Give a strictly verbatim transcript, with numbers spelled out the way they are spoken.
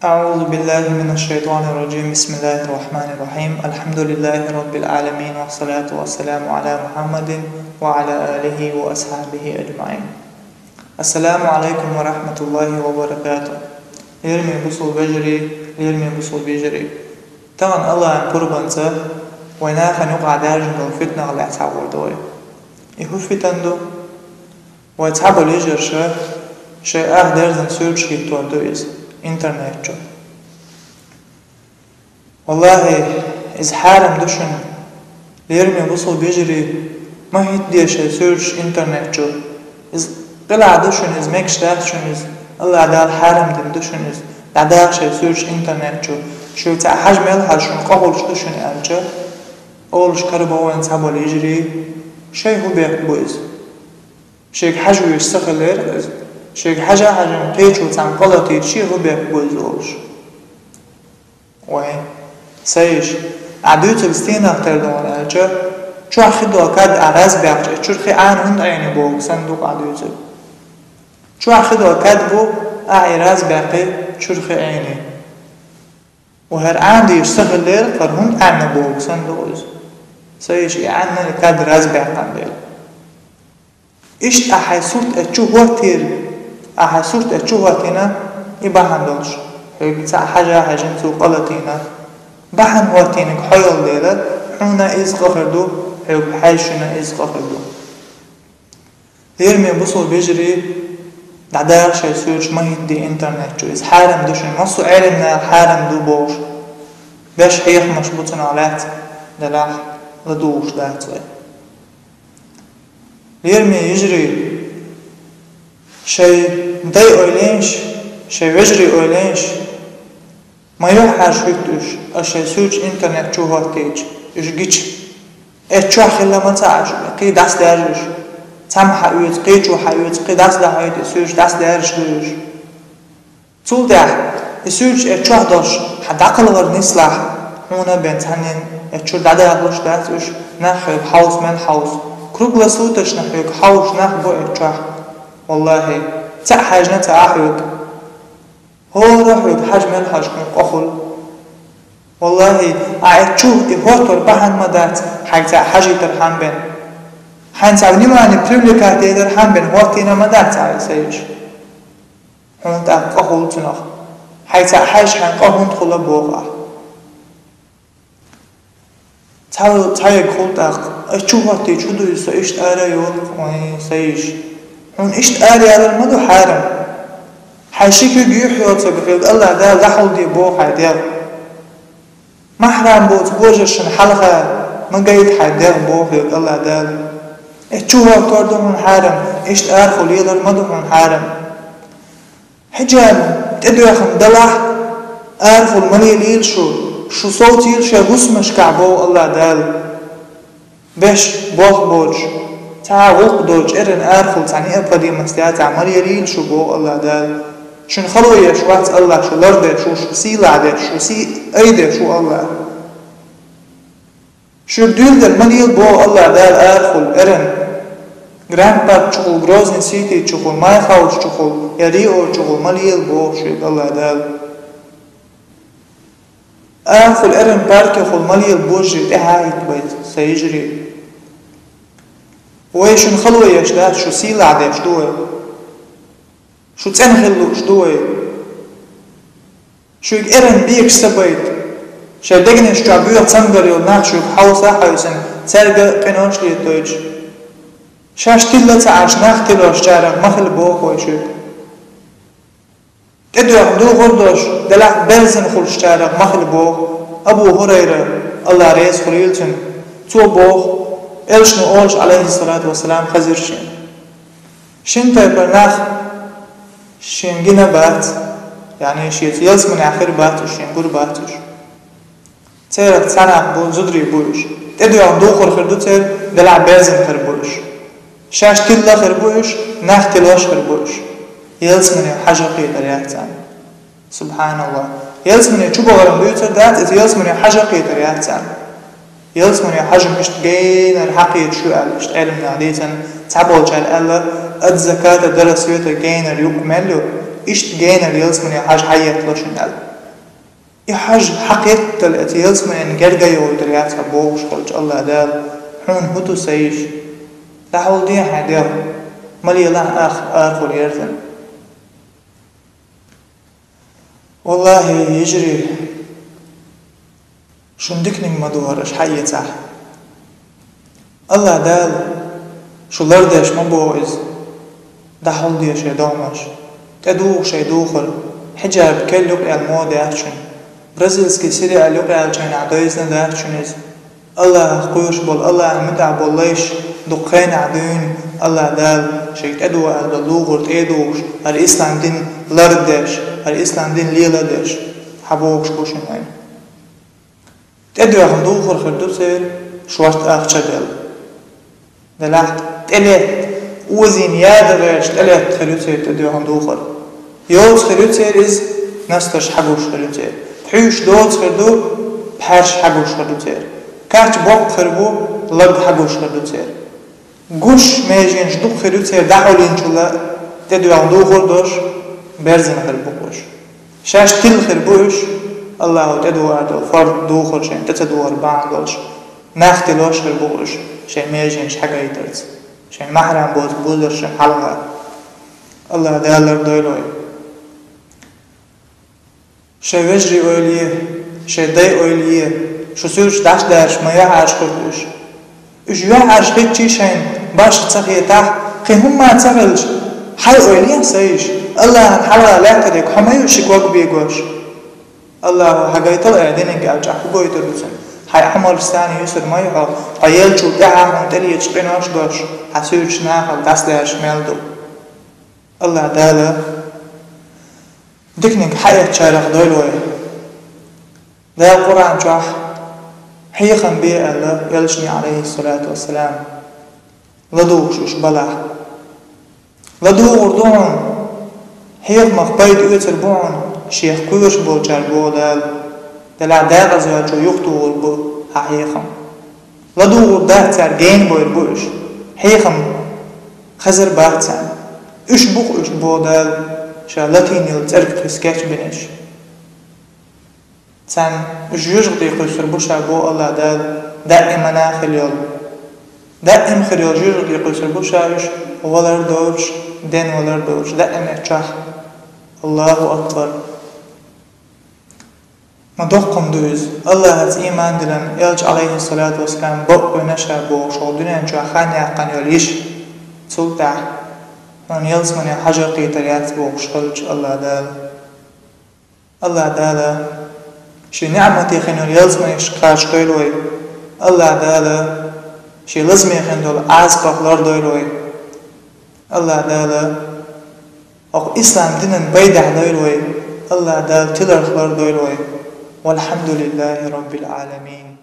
أعوذ بالله من الشيطان الرجيم. بسم الله الرحمن الرحيم. الحمد لله رب العالمين، والصلاة والسلام على محمد وعلى آله وأصحابه أجمعين. السلام عليكم ورحمة الله وبركاته. Лераме бусалба вежарий, лераме бусалба йижарий. Тахан Аллахьан къурбанца вай нахана юкъа даьржина долу фитнах лаьцна хьагур ду вай. И хӀун фитна ду? Вай цхьаболу йижарша шайн ах дерзан суьрташ хӀиттор ду иза интернет чу. Валлахьи, иза хьарам ду шуна. Лераме бусалба йижарий, ма хӀитта де шайн суьрташ интернет чу. Иза къилахь ду шуна, иза мегаш дац шуна иза. Аллахь Дала хьарам дина ду шуна иза. ДӀадаха шайн суьрташ интернет чу. Шуьга цхьа хьажа мел хьажа шуна къа хуьлуш ду шуна аьлча, олуш карабо вайн цхьаболу йижарий, шайн хӀун бехк бу иза? Шега хьажа везаш ца хиллера иза. Шега хьажа-хьажа кхечо цхьамма къа латийча, шен хӀун бехк бу иза олуш. Вай, сан йиша, ахь дуьйцург стенах тера ду аьлча, чохь хи долу кад ахь разбаьккхича, чуьра хи Ӏана хӀунда Ӏений бохург санна ду-кх ахь дуьйцург. Чохь хи долу кад бу, ахь и разбаьккхи, чуьра хи Ӏений. Ва хӀара Ӏана дезаш ца хиллера, хӀара хӀунда Ӏаьнна бохург санна ду иза. Сан йиша, и Ӏаьнна и кад разбаьккхина дела. Иштта ахь хьайн сурт эцчу хӀоттийра, ахь хьайн сурт эцчу хӀоттийна, и бахьана долуш, хьоьга цхьаъ хьажа-хьаьжна цо къа латийна, бахьана хӀоттийнарг хьо йолу дела, хьуна иза къа хир ду, хьоьга хьаьжчунна иза къа хир ду. Лераме бусалба вежарий, дӀадаха шайн суьрташ ма хӀитта де интернет чу. Иза хьарам ду шуна, массо а Ӏеламнаха хьарам ду бохуш. Беш хьехамаш бу цунах лаьцна, делахь ладугӀуш дац вай. Лераме йижарий, шайн дай ойла йинаш, шайн вежарий ойла йинаш, ма юьхьӀаьржа хӀуьтту уьш, аш шайн суьрташ интернет чу хӀоттийча, уьш гича. Эццу чохь хилла ма ца Ӏаш, кхин дӀасадаьржа уьш. Цхьамма хьаоьцу, кхечо хьаоьцу, кхин дӀасадахьийта и суьрташ, дӀасадаьржаш ду уьш. Цул тӀаьхьа и суьрташ эццу чохь долуш хьан дӀакхалхар нислахь, хьуна а бен цхьаннен эццу чуьра дӀадахалуш дац уьш, нах хьоьга хьовса мел хьовса. Круглосуточно хьоьга хьовсуш нах бу эццу чохь. Валлахьи, цхьаъ хьаьжна ца Ӏа хьоьга. ХӀора хьоьга хьажа мел хьажа хьуна къа хуьлу. Валлахьи, ахь эццу чу и хӀоттор бахьана ма дац, хьайга цхьаъ хьажийтархьама бен. Хьайна цхьа внимание привлекать яйтархьама бен хӀоттийна ма дац ахь и, сан йиша. Хьуна тӀаккха къа хуьлу цунах. Хьайга цхьаъ хьаьжча хьайна къа хӀунда хуьлу боху ахь? Цхьа, цхьаерг хуьлу тӀаккха. Ас чу хӀоттийча хӀун ду иза, со иштта ара а йолу, вайн, сан йиша? Хьуна иштта ара ялар ма ду хьарам. Хьайн ши куьг юьхь йоцург хьоьга Аллахь Дала дӀахьулде боху хьайн дегӀ. Маьхьрам боцу божаршна хьалха ма гайта хьайн дегӀ боху хьоьга Аллахь Дала. Ас чу хӀоттор ду хьуна хьарам, иштта арахула лелар ма ду хьуна хьарам. Хьиджаб тӀедоьхна далахь, арахула ма лелийла шу, шу совцийла шайн хӀусамашкахь боху Аллахь Дала. Беш, болх боцуш, цхьа а гӀуллакх доцуш, эрна арахула цхьа необходимость яцахь ма лелийла шу боху Аллахь Дала. Шуна хало еш вац Аллахь, шу лардеш ву, шу сийлахь деш, шу сий айдеш ву Аллахь. Шуьга дуьйладелла ма лела боху Аллахь Дала арахула, эрна. Гранд парк чухула, Грозный Сити чухула, Майхаус чухула, я Рио чухула ма лела боху шуьга Аллахь Дала. Арахула, эрна паркехула ма лела божарий тӀаьхьа а хӀиттабайта, сан йижарий. Вай шуна хало еш дац, шу сийлахь деш ду вай. Шу цӀена хила лууш ду вай. Шуьга эрна бегаш ца байта. Шайн дегнаш чохь боьха цамгар йолу нах шуьга хьовса а хьаьвсина, цаьрга къинош летойтуш. Шаьш тилла ца Ӏаш, нах тилошчарах ма хила боху вай шуьга. ТӀедоьхна духар долуш, делахь берзина хуьлушчарах ма хила боху. Абу ХӀурайра, Аллахь реза хуьлийла цунна, цо боху, элчано олуш, Ӏалайхиссалату вассалам, хезира шена. Шина тайпа нах шена гина бац, яъни шеца ялсаманехь хир бац уьш, шена гур бац уьш. Церах цхьа нах бу, зударий бу уьш. ТӀедоьхна духар хир ду церан, делахь берзина хир бу уьш. Шаьш тилла хир бу уьш, нах тилош хир бу уьш. Ялсамане хьажа кхетар яц царна. СубхьаналлахӀ. Ялсамане чу бахаран дуьйцур дац, иза ялсамане хьажа кхетар яц царна. Ялсамане хьажам иштта генара хьакхеташ ю аьлла, иштта Ӏеламнаха дийцина, цхьаболчара аьлла, от заката до рассвета генара юкъ мел ю, иштта генара ялсамане хьажа хьаеттало шуна аьлла. И хьажа хьакхеттал эца ялсмаян герга йолуьйтур яц хьо бохуш хилча, АллахӀ Дала хьуна хӀун ду ца йиш? ДӀахьулде хьайн дегӀ, ма лелахь ах арахула ерзан. ВаллахӀи, йижарий, шуна диканиг ма ду хӀара, аша хьаэцахь. АллахӀ Дала шу лардеш ма боху иза. ДӀахьулде шайн догӀмаш, тӀедугӀу шайн духар. Хьиджаб керла ю-кх аьлла мода яц шуна. Бразильский сериал ю-кх аьлла чайнахь дайзина дац шуна иза. АллахӀах кхоьруш болу, АллахӀан муьтӀахь болу лайш дукха хенахь дуьйна АллахӀ Дала шайга тӀедугӀу аьлла долу духар тӀе а дугӀуш, хӀара ислам дин лардеш, хӀара ислам дин леладеш, хьан бохуш бу шуна вайн. ТӀедоьгӀна духар хир ду церан, шорта ахча делла. Делахь тӀелетта, озийна яда гӀерташ тӀелетта хир ю церан тӀедоьгӀна духар. Йоцу хир ю церан иза, настарш хьагуш хир ю церан. Пхьуьйш доцу хир ду, пхьаьрш хьагуш хир ду церан. Кач боккха хир бу, лаг хьагуш хир ду церан. Гуш меженаш дукха хир ю церан дӀахьулйинчул а, тӀедоьгӀна духар долуш, берзина хир бу-кх уьш. Шаьш тилла хир бу уьш, АллахӀо тӀедугӀу аьлла долу фарз духар шайна тӀе ца духар бахьана долуш, нах тилош хир бу уьш, шайн меженаш хьагайтарца, шайн махьрам боцу бузаршна хьалха. АллахӀ Дала лардойла вай. Шайн вежарий ойла е, шайн дай ойла е, шу суьрташ дӀасадаьржаш ма юьхьӀаьржа хир ду уьш. Уьш юьхьӀаьржа хилча а шайна башха ца хетахь, кхин хӀумма а ца хилча, хьайн ойла е сан йиша, АллахӀан хьалха лаьттарг хьо ма ю ши ког бегош. АллахӀо хьагайтал аьлла диниг аьлча, хӀун гойтур ду цуьнан? Хьайн Ӏамалш санна юьсур ма ю хьо, хьо еллачул тӀаьхьа хьуна тӀелеташ къинош дош, хьан суьрташ нахала дӀасадаьржаш мел ду. АллахӀ Дала диканиг хьаэцначарах дойла вай. Дала Къуръан чохь хьехам бе аьлла элчане, Ӏалайхиссалату вассалам, ладугӀуш уьш балахь. ЛадугӀур ду хьуна, хьехамах пайда оьцур бу хьуна, шех кхоьруш болчаьрга, боху Дала, делахь декъаза ваьллачо юхатухур бу хьан хьехам. ЛадугӀур дац цаьрга, гена бойр бу уьш. Хьехам хезар бац царна. Уьш бу-кх уьш, боху Дала, ша латийнал цӀерга кхин кечбинарш. Царна уьш жоьжахати кхуьссур бу ша, боху АллахӀ Дала, даимана хила йолу. Даим хир йолу жоьжахати кхуьссур бу ша уьш, валар а доцуш, ден валар а доцуш, даим а чохь. АллахӀу акбар! Ма доккха хӀума ду иза, АллахӀаца ийман диллина, элча, Ӏалайхиссалату вассалам, бакъвина ша бохуш, хӀокху дуьнен чохь хан яьккхина йолу йиша. Цул тӀаьхьа хьуна ялсамане хьажа а кхетар яц бохуш хилча, АллахӀ Дала. АллахӀ Дала шен ниӀмате хин йолу ялсаманеш кхачадойла вай. АллахӀ Дала шен лазаме хин долу Ӏазапах лардойла вай. АллахӀ Дала хӀокху ислам динан пайдехь дойла вай. АллахӀ Дала тиларх лардойла вай. Валхьамдулиллахи Роббил Ӏаламин.